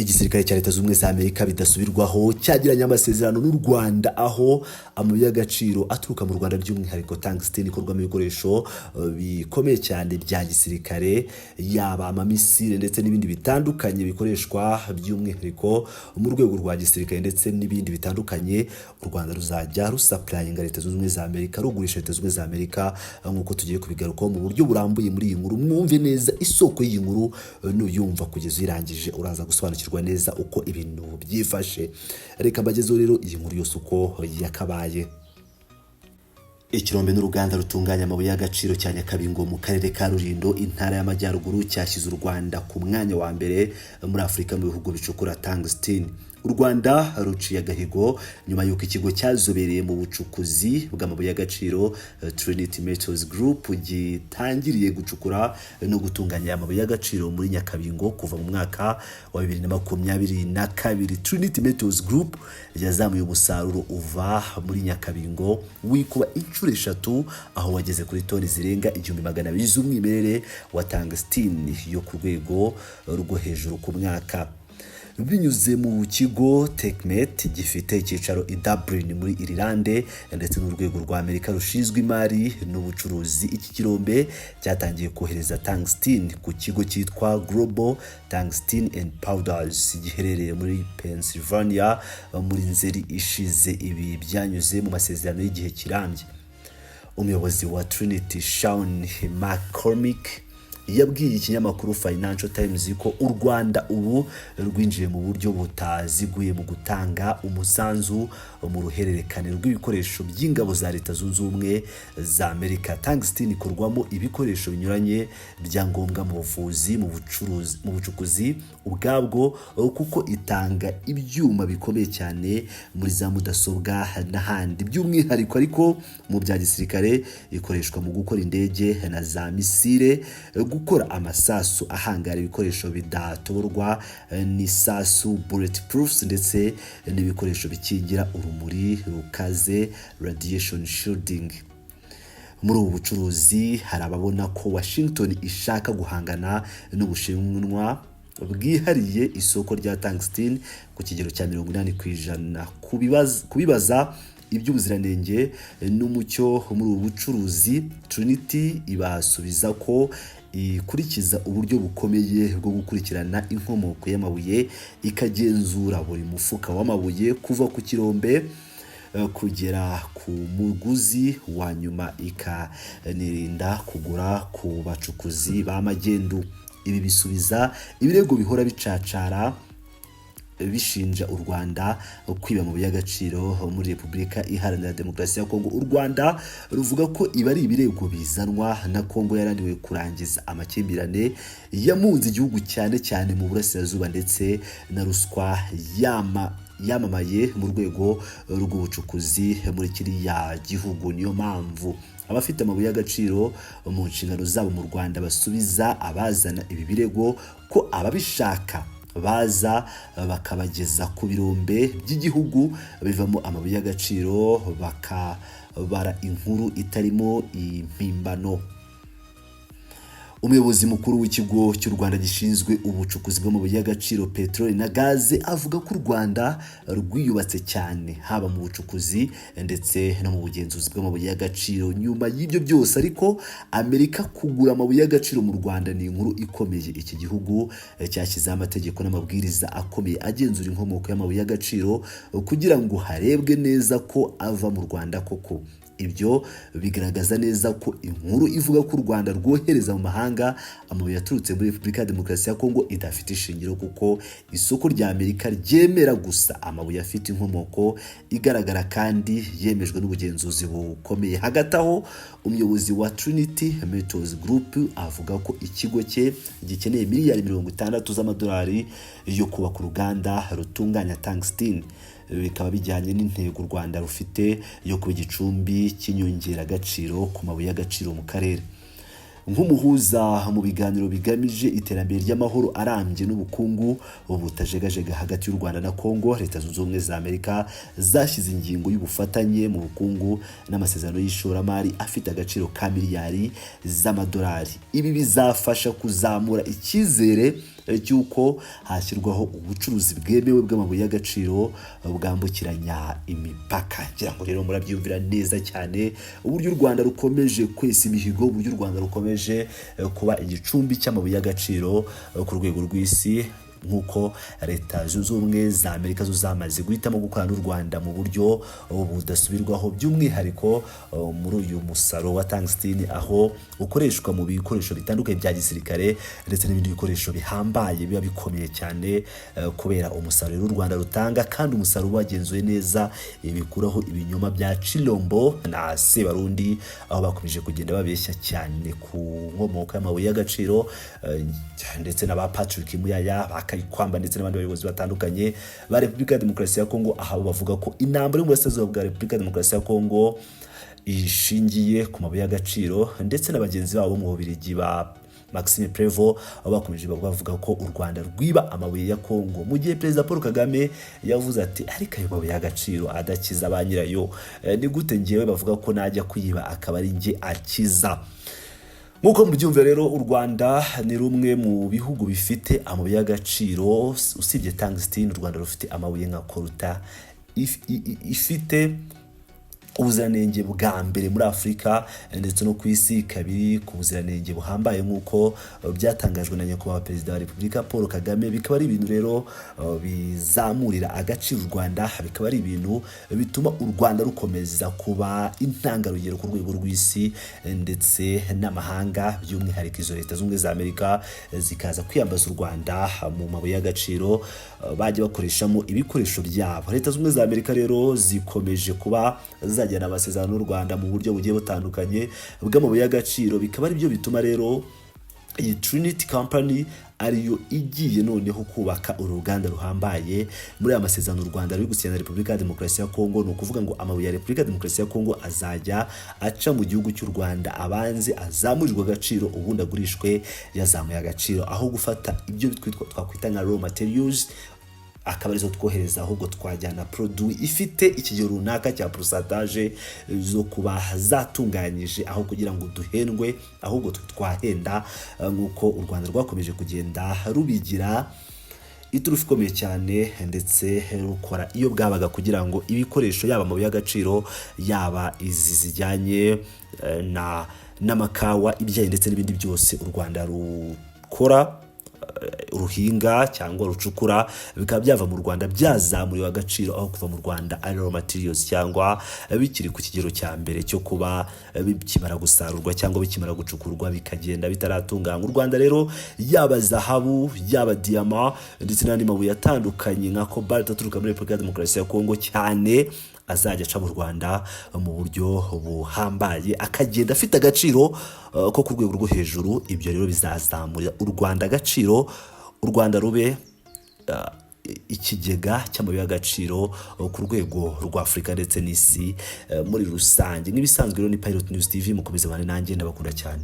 Igisirikare cya Leta Zunze Ubumwe za Amerika bidasubirwaho cyagiranye amasezerano n'u Rwanda, aho amabuye y'agaciro aturuka mu Rwanda, by'umwihariko tungsten ikorwamo ibikoresho bikomeye cyane bya gisirikare, yaba amamisile ndetse n'ibindi bitandukanye bikoreshwa by'umwihariko mu rwego rwa gisirikare ndetse n'ibindi bitandukanye, u Rwanda ruzajya rusupplyinga Leta Zunze Ubumwe za Amerika, rugurisha Leta Zunze Ubumwe za Amerika, nk'uko tugiye kubigarukaho mu buryo burambuye muri iyi nkuru. Mwumve neza isoko y'iyi nkuru, nuyumva kugeza uyirangije uraza gusobanukirwa neza uko ibintu byifashe. Reka mbagezeho rero iyi nkuru yose uko yakabaye. Ikirombe n'uruganda rutunganya amabuye y'agaciro cya Nyakabingo mu karere ka Rulindo, Intara y'Amajyaruguru, cyashyize u Rwanda ku mwanya wa mbere muri Afurika mu bihugu bicukura tungsten. U Rwanda ruciye agahigo nyuma y'uko ikigo cyazobereye mu bucukuzi bw'amabuye y'agaciro, Trinity Metals Group, gitangiriye gucukura no gutunganya amabuye y'agaciro muri Nyakabingo kuva mu mwaka wa 2022. Trinity Metals Group yazamuye umusaruro uva muri Nyakabingo wikuba inshuro eshatu, aho wageze kuri toni zirenga 1200 z'umwimerere wa tungsten yo ku rwego rwo hejuru ku mwaka. Binyuze mu kigo Techmet gifite icyicaro i Dublin muri Irilande ndetse n'urwego rwa Amerika rushinzwe imari n'ubucuruzi, iki kirombe cyatangiye kohereza tungsten ku kigo cyitwa Global Tungsten and Powders giherereye muri Pennsylvania muri Nzeri ishize. Ibi byanyuze mu masezerano y'igihe kirambye. Umuyobozi wa Trinity, Shaun McCormick, yabwiye ikinyamakuru Financial Times ko u Rwanda ubu rwinjiye mu buryo butaziguye mu gutanga umusanzu mu ruhererekane rw'ibikoresho by'ingabo za Leta Zunze Ubumwe za Amerika. Tungsten ikorwamo ibikoresho binyuranye bya ngombwa mu buvuzi, mu bucuruzi, mu bucukuzi ubwabwo, kuko itanga ibyuma bikomeye cyane muri za mudasobwa n'ahandi. By'umwihariko ariko mu bya gisirikare, ikoreshwa mu gukora indege na za misile, gukora amasasu ahangara ibikoresho bidatoborwa n'isasu, bullet proofs, ndetse n'ibikoresho bikingira urumuri rukaze, radiation shielding. Muri ubu bucuruzi hari ababona ko Washington ishaka guhangana n'Ubushinwa bwihariye isoko rya tungsten ku kigero cya 80%. Kubibaza iby'ubuziranenge n'umucyo muri ubu bucuruzi, Trinity ibasubiza ko ikurikiza uburyo bukomeye bwo gukurikirana inkomoko y'amabuye, ikagenzura buri mufuka w'amabuye kuva ku kirombe kugera ku muguzi wa nyuma, ikanirinda kugura ku bacukuzi ba magendu. Ibi bisubiza ibirego bihora bicacara bishinja u Rwanda kwiba amabuye y'agaciro muri Repubulika Iharanira Demokarasi ya Kongo. U Rwanda ruvuga ko ibi ari ibirego bizanwa na Kongo yananiwe kurangiza amakimbirane yamunze igihugu, cyane cyane mu burasirazuba, ndetse na ruswa yamamaye mu rwego rw'ubucukuzi muri kiriya gihugu. Niyo mpamvu abafite amabuye y'agaciro mu nshingano zabo mu Rwanda basubiza abazana ibi birego ko ababishaka baza bakabageza ku birombe by'igihugu bivamo amabuye y'agaciro, bakabara inkuru itarimo impimbano. Umuyobozi mukuru w'Ikigo cy'u Rwanda gishinzwe ubucukuzi bw'amabuye y'agaciro, peteroli na gaze avuga ko u Rwanda rwiyubatse cyane, haba mu bucukuzi ndetse no mu bugenzuzi bw'amabuye y'agaciro. Nyuma y'ibyo byose ariko, Amerika kugura amabuye y'agaciro mu Rwanda ni inkuru ikomeye. Iki gihugu cyashyizeho amategeko n'amabwiriza akomeye agenzura inkomoko y'amabuye y'agaciro kugira ngo harebwe neza ko ava mu Rwanda koko. Ibyo bigaragaza neza ko inkuru ivuga ko u Rwanda rwohereza mu mahanga amabuye yaturutse muri Repubulika ya Demokarasi ya Kongo idafite ishingiro, kuko isoko rya Amerika ryemera gusa amabuye afite inkomoko igaragara kandi yemejwe n'ubugenzuzi bukomeye. Hagati aho, umuyobozi wa Trinity Metals Group avuga ko ikigo cye gikeneye miliyari 60 z'amadolari yo kubaka uruganda rutunganya tungsten, bikaba bijyanye n'intego u Rwanda rufite yo kuba igicumbi cy'inyongeragaciro ku mabuye y'agaciro mu karere. Nk'umuhuza mu biganiro bigamije iterambere ry'amahoro arambye n'ubukungu butajegajega hagati y'u Rwanda na Kongo, Leta Zunze Ubumwe za Amerika zashyize ingingo y'ubufatanye mu bukungu n'amasezerano y'ishoramari afite agaciro ka miliyari z'amadolari. Ibi bizafasha kuzamura icyizere. cy'uko hashyirwaho ubucuruzi bwemewe bw'amabuye y'agaciro bwambukiranya imipaka. Ngira ngo rero murabyumvira neza cyane uburyo u Rwanda rukomeje kwesa imihigo, uburyo u Rwanda rukomeje kuba igicumbi cy'amabuye y'agaciro ku rwego rw'isi, nk'uko Leta Zunze Ubumwe za Amerika zo zamaze guhitamo gukorana n'u Rwanda mu buryo budasubirwaho, by'umwihariko muri uyu musaruro wa tungsten, aho ukoreshwa mu bikoresho bitandukanye bya gisirikare ndetse n'ibindi bikoresho bihambaye biba bikomeye cyane, kubera umusaruro u Rwanda rutanga kandi umusaruro wagenzuwe neza. Bikuraho ibinyoma bya Chilombo na Sebarundi, aho bakomeje kugenda babeshya cyane ku nkomoko y'amabuye y'agaciro, ndetse na ba Patrick Muyaya, ba Kayikwamba ndetse n'abandi bayobozi batandukanye ba Repubulika ya Demokarasi ya Kongo, aho bavuga ko intambara y'uburasirazuba bwa Repubulika ya Demokarasi ya Kongo ishingiye ku mabuye y'agaciro, ndetse na bagenzi babo bo mu Bubiligi ba Maxime Prevo, aho bakomeje bavuga ko u Rwanda rwiba amabuye ya Kongo, mu gihe Perezida Paul Kagame yavuze ati: "Ariko ayo mabuye y'agaciro adakiza ba nyirayo, ni gute ngewe bavuga ko najya kuyiba akaba ari njye akiza?" Nk'uko mubyumva rero, u Rwanda ni rumwe mu bihugu bifite amabuye y'agaciro. Usibye tungsten, u Rwanda rufite amabuye nka coltan ifite ubuziranenge bwa mbere muri Afurika ndetse no ku isi, ikaba iri ku buziranenge buhambaye nk'uko byatangajwe na Nyakubahwa Perezida wa Repubulika Paul Kagame. Bikaba ari ibintu rero bizamurira agaciro u Rwanda, bikaba ari ibintu bituma u Rwanda rukomeza kuba intangarugero ku rwego rw'isi ndetse n'amahanga, by'umwihariko izo Leta Zunze Ubumwe za Amerika zikaza kwiyambaza u Rwanda mu mabuye y'agaciro bajya bakoreshamo ibikoresho byabo. Leta Zunze Ubumwe za Amerika rero zikomeje kuba zagirana amasezerano n'u Rwanda mu buryo bugiye butandukanye bw'amabuye y'agaciro, bikaba ari byo bituma rero iyi Trinity Company ariyo igiye noneho kubaka uruganda ruhambaye muri aya masezerano u Rwanda ruri gusinya na Repubulika ya Demokarasi ya Kongo. Ni ukuvuga ngo amabuye ya Repubulika ya Demokarasi ya Kongo azajya aca mu gihugu cy'u Rwanda, abanze azamurirwe agaciro, ubundi agurishwe yazamuye agaciro, aho gufata ibyo twakwita nka raw materials akaba arizo twohereza, ahubwo twajyana produit ifite ikigero runaka cya pourcentage zo kuba zatunganyije, aho kugira ngo duhendwe ahubwo twe twahenda, nk'uko u Rwanda rwakomeje kugenda rubigira iturufu ikomeye cyane ndetse rukora iyo bwabaga kugira ngo ibikoresho, yaba amabuye y'agaciro, yaba izi zijyanye na n'amakawa, ibyayi ndetse n'ibindi byose u Rwanda rukora, ruhinga cyangwa rucukura, bikaba byava mu Rwanda byazamuriwe agaciro, aho kuva mu Rwanda ari raw materials cyangwa bikiri ku kigero cya mbere cyo kuba bikimara gusarurwa cyangwa bikimara gucukurwa, bikagenda bitaratunganywa. U Rwanda rero, yaba zahabu, yaba diyama ndetse n'andi mabuye atandukanye nka cobalt aturuka muri Repubulika ya Demokarasi ya Kongo cyane, azajya aca mu Rwanda mu buryo buhambaye, akagenda afite agaciro ko ku rwego rwo hejuru. Ibyo rero bizazamurira u Rwanda agaciro, u Rwanda rube ikigega cy'amabuye y'agaciro ku rwego rwa Afurika ndetse n'isi muri rusange. Nk'ibisanzwe rero ni Pilot News TV, mukomeze bane nanjye, ndabakunda cyane.